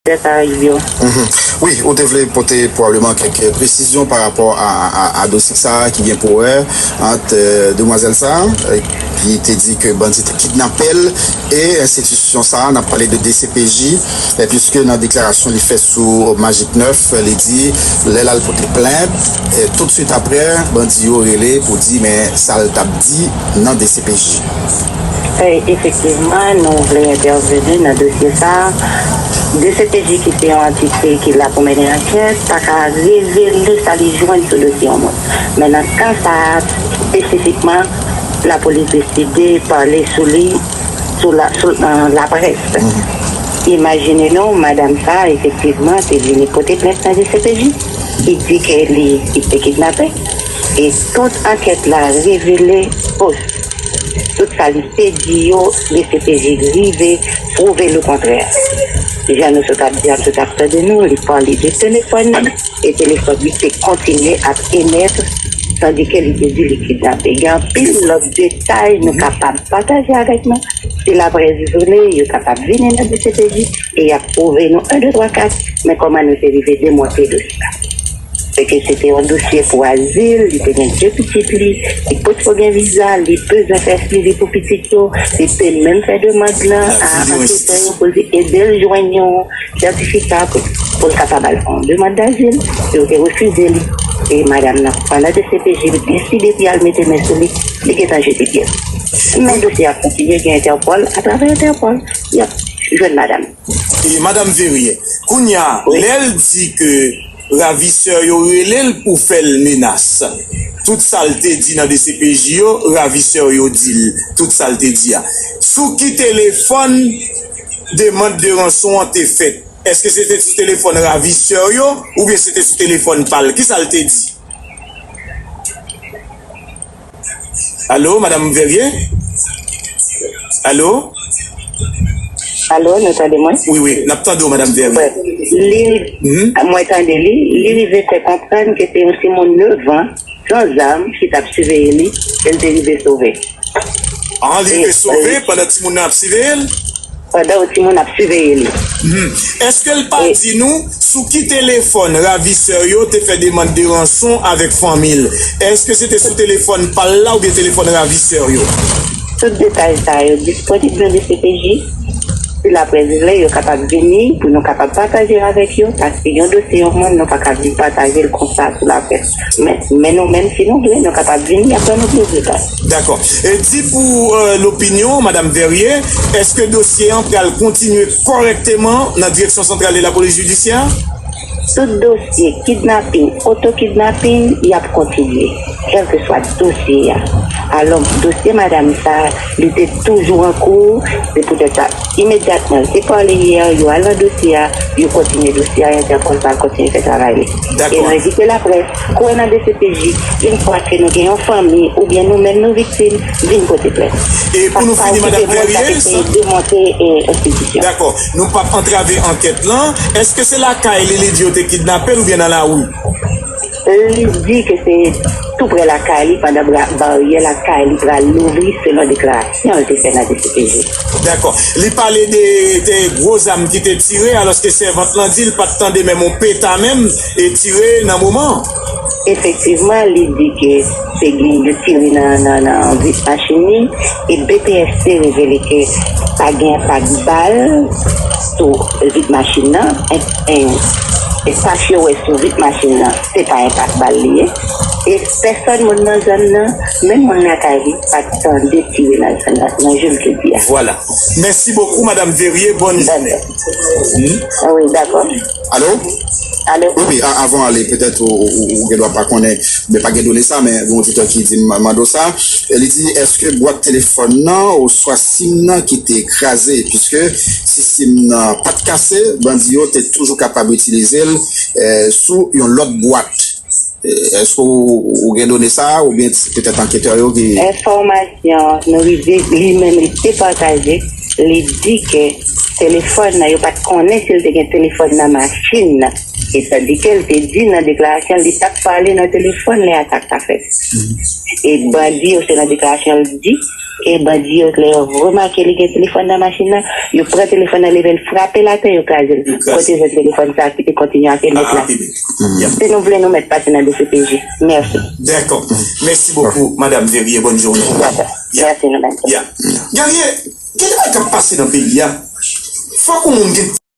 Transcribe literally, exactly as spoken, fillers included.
Dèt a yo. Mhm. Wi, ou te vle pote pwobableman kèk presizyon pa rapò a, a, a, a dosye sa a ki gen pou wè ant, euh, demwazèl sa a, euh, ki te di ke bandi te kidnape l, e enstitisyon sa a, n ap pale de D C P J, e piske nan deklarasyon li fè sou Magic nèf, li di lè l al pote plent, e toutswit apre, bandi yo rele pou di men sa l t ap di nan D C P J. E, efektivman, nou vle entèveni nan dosye sa a. D C P J ki se yon antite ki la pou mennen ankèt, pa ka revele sa li jwenn sou dosye yon moun. Men nan ka sa a, espesifikman, lapolis deside pale sou li, sou la, sou, nan laprès. Imajine nou, madanm sa a, efektivman, te vini pote plent nan D C P J. Li di ke li, li te kidnape. E tout ankèt la revele fos. Tout sa li te di yo, D C P J rive pwouve lekontrè. Jan nou sot ap di, ap sot ap tande nou, li pale de telefòn li, e telefòn li te kontinye ap emèt, tandike li te di li kidnape. Gen anpil lòt detay nou kapab pataje avèk nou. Si laprès vle, yo kapab vini nan D C P J e y ap pwouve nou en, de, twa, kat, men kòman nou te rive demonte dosye a. Se ke se te yon dosye pou azil, li te gen de pitit li, li potko gen viza, li bezwen fè swivi pou pitit yo, li te menm fè demann lan a anketè yo pou l ede l jwenn yon sètifika pou, pou l kapab al fè yon demann dazil, yo te refize li. E madanm nan, pandan D C P J deside pou y al mete men sou li, li gentan jete pyès. Men dosye a kontinye gen Entèpòl, atravè Entèpòl, y ap jwenn madanm. E, Madanm Verrier, kounye a, lè l di ke ravisè yo rele l pou fè l menas, tout sa l te di nan D C P J yo, ravisè yo di l tout sa l te di a. Sou ki telefòn demann de ranson an te fèt? Èske se te sou telefòn ravisè yo oubyen se te sou telefòn pa l? Kisa l te di? Alo, Madanm Verrier? Alo? Alo, nou tande mwen? Wi, wi, n ap tande w, Madanm Verrier. Wi. Li, mwen tande li, li rive fè konprann ke se yon timoun nev an, san zam, ki t ap siveye li, e l te rive sove. Ah, li rive sove pandan timoun nan ap siveye l? Pandan yon timoun ap siveye li. Mhm. Èske l pa di nou sou ki telefòn ravisè yo te fè demann de ranson avèk fanmi l? Èske se te sou telefòn pa l la oubyen telefòn ravisè yo? Tout detay sa yo disponib nan D C P J. Si laprès vle, yo kapab vini pou nou kapab pataje avèk yo, paske yon dosye yon moun, nou pa ka vin pataje l konsa sou laprès. Men, men nou menm, si nou vle, nou kapab vini apre nou plis detay. Dakò. E di pou, euh, lopinyon, Madanm Verrier, èske dosye an pral kontinye kòrèkteman nan Direksyon Santral de Lapolis Jidisyè? Tout dosye kidnaping, otokidnaping, y ap kontinye, kèlkeswa dosye a. Alò, dosye madanm sa, li te toujou an kou, se poutèt sa, imedyatman, se pale yè, yo al nan dosye a, yo kontinye dosye a, Entèpòl pral kontinye fè travay li. Dakò. E nou envite laprès, kwè nan D C P J, yon fwa ke nou gen yon fanmi, oubyen nou menm nou viktim, vin pote plent. E pou nou fini, Madanm Verrier, demonte, e, enstitisyon. Dakò. Nou p ap antrave ankèt lan. Èske se lakay li, li di yo te kidnape l oubyen nan lari? Li di ke se tou prè lakay li, pandan bra-, baryè lakay li pral louvri, selon deklarasyon l te fè nan D C P J. Dakò. Li pale de, de gwo zam ki te tire, alòske sèvant lan di l pa t tande menm yon peta menm, e tire nan moman an. Efektivman, li di ke te gen de tire nan, nan, nan vit machin li, e B P S te revele ke pa gen enpak bal sou vit machin nan, e, e, e sa ke yo wè sou vit machin nan, se pa enpak bal li ye. E pèsòn moun nan zòn nan, menm moun lakay li, pa t tande tire nan zòn nan, nan jounen jodi a. Vwala. Mèsi bokou, Madanm Verrier. Bòn jounen. Dakò. Hmm? Ah wi, dakò. Alo? Alo? Wi, wi, a-, avan ale, petèt ou, ou, ou gen dwa pa konnen, men pa gen done sa, men gen yon oditè ki di m mande w sa. E li di, èske bwat telefòn nan oswa sim nan ki te kraze? Piske si sim nan pa t kase, bandi yo te toujou kapab itilize l, eh, sou yon lòt bwat. Eh, èske ou, ou gen done sa a, oubyen se petèt anketè yo ki... Enfòmasyon nou rive, li menm li te pataje, li di ke telefòn nan, yo pa t konnen si l te gen telefòn nan machin nan. E tandike l te di nan deklarasyon l, li t ap pale nan telefòn lè atak la fèt. E bandi yo, se nan deklarasyon l di, e bandi yo, lè yo remake li gen telefòn nan machin nan, yo pran telefòn nan, leve l, frape l atè, yo kraze l. Kote jwenn telefòn sa ki te kontinye ap emet la? Si nou vle, nou mèt pase nan D C P J. Mèsi. Dakò. Mèsi bokou, Madam Verrier. Bòn jounen. Dakò. Mèsi nou menm. Ya. Guerrier, gen de bagay k ap pase nan peyi a. Fòk yon moun gen